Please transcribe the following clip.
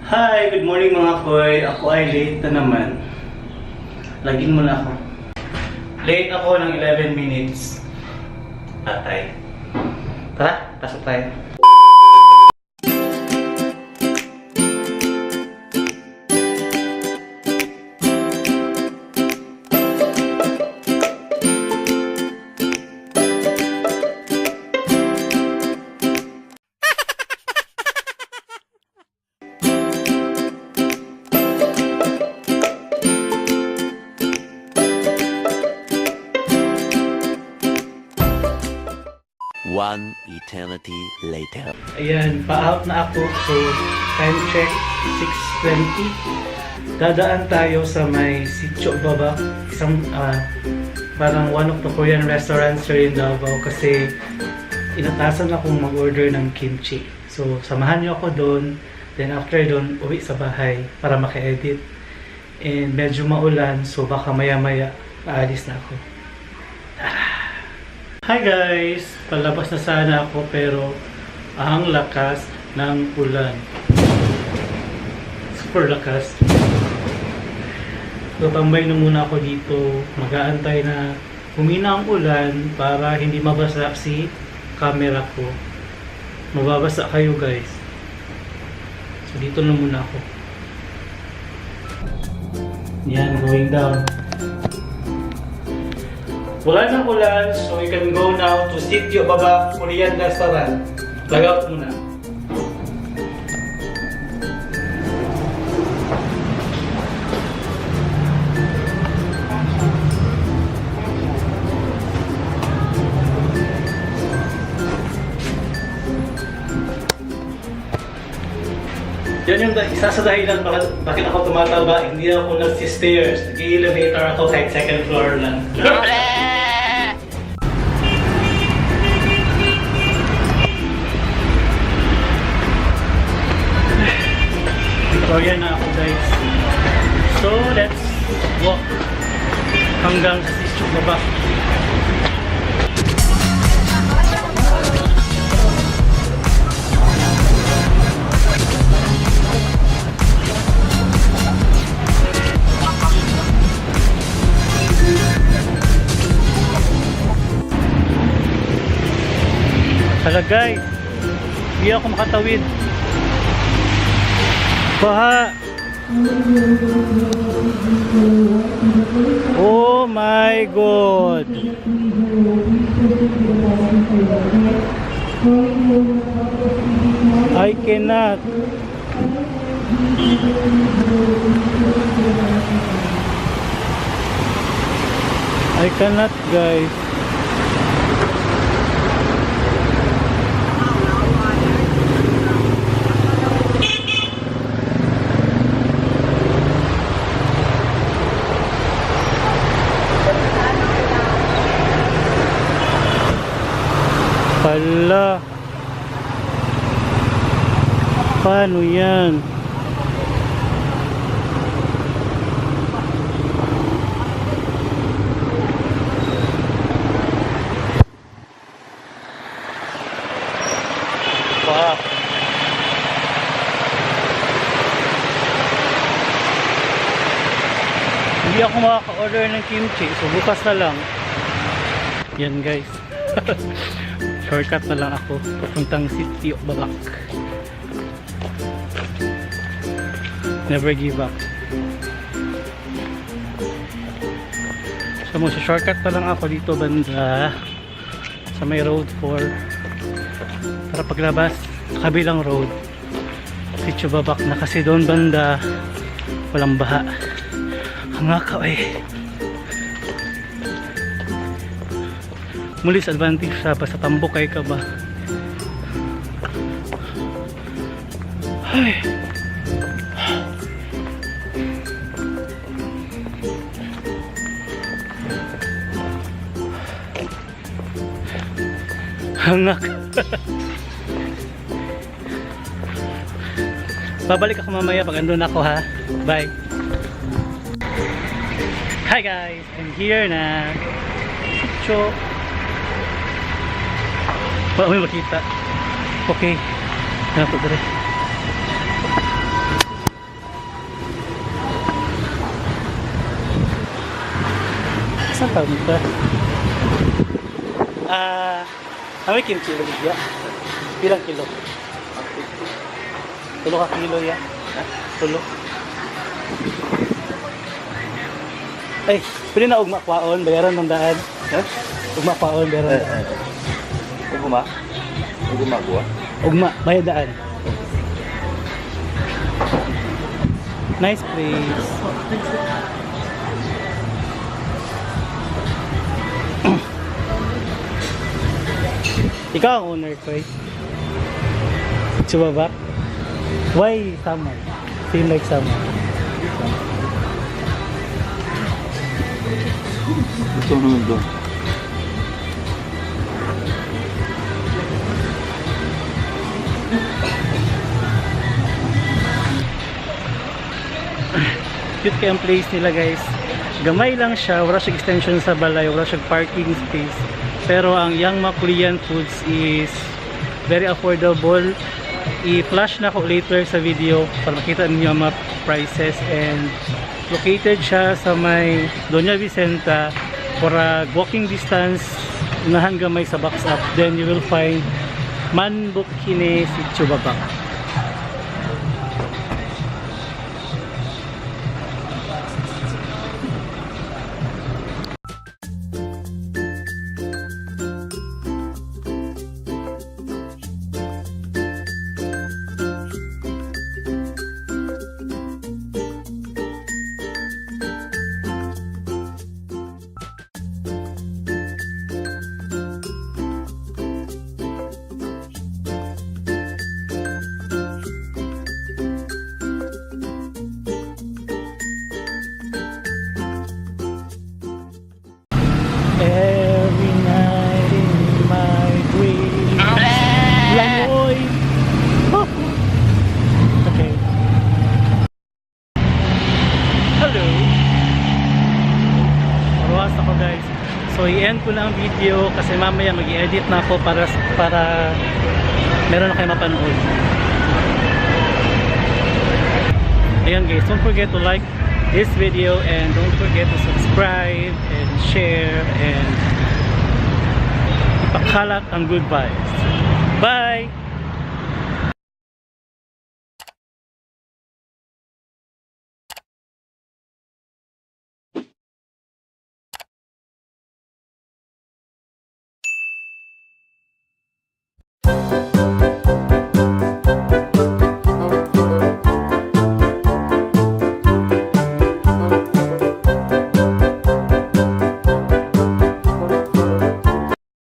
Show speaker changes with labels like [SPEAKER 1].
[SPEAKER 1] Hi! Good morning, mga koy! Ako ay late na naman. Lagin mo na ako. Late ako ng 11 minutes. Patay. Tara, pasok tayo.
[SPEAKER 2] One eternity later.
[SPEAKER 1] Ayan, pa-out na ako. So, time check, 6:20. Dadaan tayo sa may Sitio Baba. Isang, parang one of the Korean restaurants here in Davao kasi inatasan akong mag-order ng kimchi. So, samahan niyo ako doon. Then after doon, uwi sa bahay para maka-edit. And medyo maulan, so baka maya-maya aalis na ako. Hi guys! Palabas na sana ako pero ang lakas ng ulan. Super lakas. So tambay na muna ako dito. Mag-aantay na humina ang ulan para hindi mabasa si camera ko. Mababasa kayo, guys. So dito na muna ako. Yan, going down. Wala nang ulan, so we can go now to Sitio Baba Korean Restaurant. Log out muna. Yan yung isa sa dahilan bakit ako tumataba. Hindi ako nagsi-stairs. Nag-elevator ako kahit second floor lang. Victoria na ako, guys. So let's walk hanggang sa Sitio Baba. Hala guys, hindi ako makatawid. Baha! Oh my God! I cannot. I cannot, guys. Hala. Paano yan? Pa. Hindi ako makaka-order ng kimchi. So bukas na lang. Yan, guys. Shortcut na lang ako papuntang Sitio Babak. Never give up. So shortcut na lang ako dito banda sa may road 4 para paglabas sa kabilang road, Sitio Babak na, kasi doon banda walang baha. Hangakaw eh. Muli sa advantage sa basta tambok kay ka ba. Ay. Hangak. Babalik ako mamaya pag andun ako ha. Bye. Hi guys, I'm here na. Sitio. Wala may makita. Okay. Ano to dire? Asa pa ba? Ah, may kimchi lagi ya. Bilang kilo? 3 ka kilo ya. Tulo. Ay, pwede na ugma kwaon, bayaran ng daan.
[SPEAKER 3] Ha?
[SPEAKER 1] Ugma kwaon, bayaran
[SPEAKER 3] Eh,
[SPEAKER 1] daan.
[SPEAKER 3] eh. Ugma? Ugma buwa?
[SPEAKER 1] Ugma, bayad daan. Nice place. Ikaw ang owner, Koy. Chubaba? Why summer? Seem like summer.
[SPEAKER 3] Ito naman doon.
[SPEAKER 1] Cute kay ang place nila, guys. Gamay lang siya, wala siyang extension sa balay, wala siyang parking space. Pero ang Yangma Korean Foods is very affordable. I-flash na ko later sa video para makita ninyo ang mga prices, and located siya sa may Doña Vicenta for a walking distance unahan gamay sa box up. Then you will find Manbokkhine si Chubabak. Every night in my dreams. Langoy! Okay. Hello! Roas ako, guys. So i-end ko na ang video kasi mamaya mag-edit na ako para meron na kayo mapanood. Ayan guys, don't forget to like this video and don't forget to subscribe and share and ipakalat ang good vibes. Bye!